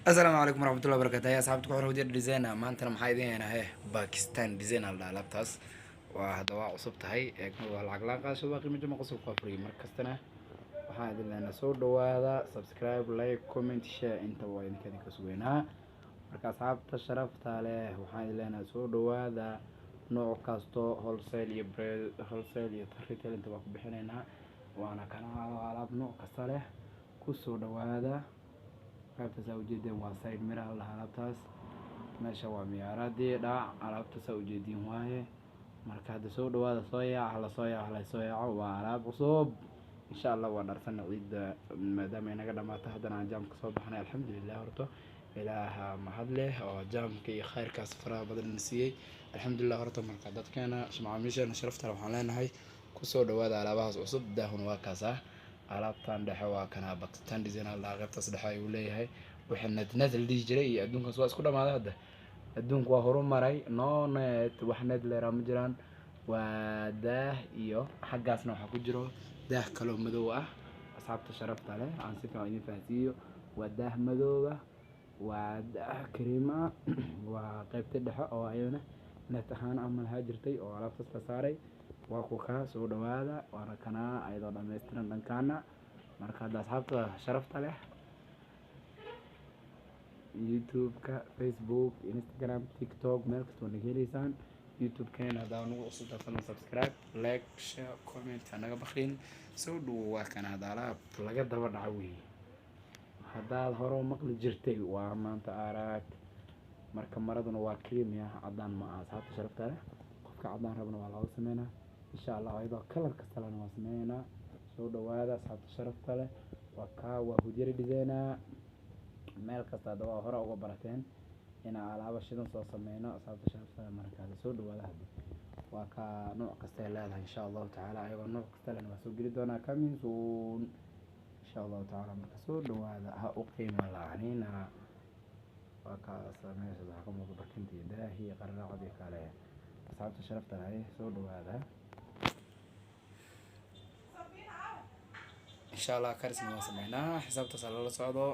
Asalaamu calaykum waraxmatullahi wabarakatu. Aya asxaabta ku xiran Hudyar Designer, maantana maxaa idin haynaa? Hee, Pakistan design al dhaha alaabtaas. Waa hadda waa cusub tahay, eegmadu waa lacag laan qaasho, waa qiimo jaban, qosol ku afriyo. Mar kastana waxaan idin leenahay soo dhawaada, subscribe, like, comment, share, intaba waa idinka sugeynaa. Marka asxaabta sharafta leh, waxaan idin leenahay soo dhawaada. Nooc kasto, wholesale iyo wholesale iyo retail inta waa ku bixinaynaa, waana kana alaab nooc kasta leh. Kusoo dhawaada. Qaybtaas aa ujeedeen waa side miraha lahaa alaabtaas. Meesha waa miyaaradii dhac alaabtaas aa ujeediin waaye. Marka hadda soo dhawaada, soo yaaca, hala soo yaaco, hala soo yaaco, waa alaab cusub insha Allah. Waa dharsana ciidda maadaama ay naga dhamaato, haddana aan jaamka soo baxnay, alxamdulilah. Horto Ilaaha mahad leh oo jaamka iyo khayrkaas faraha badan na siiyey, alxamdulilah. Horta marka dadkeena macaamiisheena sharafta leh, waxaan leenahay kusoo dhawaada alaabahaas cusub. Daahuna waa kaas ah, alaabtan dhexe waa kana Pakistan design al dhaha. Qaybtaas dhexe ayuu leeyahay. Wixii net net la dhihi jiray iyo adduunkaas waa isku dhamaaday. Hadda adduunku waa horumaray, no net, wax net leeraa ma jiraan. Waa daah iyo xaggaasna waxaa ku jiro daah kaloo madow ah. Asxaabta sharafta leh, aan si fiican idin fahansiiyo: waa daah madooba, waa daah kariim ah, waa qaybta dhexe oo ayadana net ahaan camal ahaa jirtay oo alaabtaas la saaray. Waa ku kaa, soo dhawaada, waana kanaa ayadoo dhammaystiran dhankaana. Marka hadda asxaabta sharafta leh, YouTube-ka, Facebook, Instagram, TikTok, meel kasta waa naga heleysaan. YouTube-keena haddaa nagu cusubta, fadlan subscribe, like, share, comment ha naga bakrin. Soo dhawo, waa kana hadda alaab laga daba dhaco weeye. Haddaad hore u maqli jirtay, waa maanta arag. Marka maraduna waa creamy ah, caddaan ma aha. Asxaabta sharafta leh, qofka caddaan rabana waa looga sameynaa insha Allah, ayadoo color kasta lena waa sameyneynaa. Soo dhawaada asxaabta sharafta leh, waa kaa, waa Hudyari Designer. Meel kasta hadda waa hore uga barateen inaan alaabo shidan soo sameyno. Asxaabta sharafta leh, markaasi soo dhawaada. Hadda waa kaa, nooc kasta ay leedahay insha Allahu tacaala, ayagoo nooc kasta lehna waa soo geli doonaa, coming soon insha Allahu tacaala. Marka soo dhawaada, ha u qiimo la-aanina. Waa kaas, meesha waxaa ka muuqda barkinta iyo daahi iyo qararaacdii kale. Asxaabta sharafta leh, soo dhawaada insha Allah. Karisna waa sameynaa, xisaabtaas lala socdo.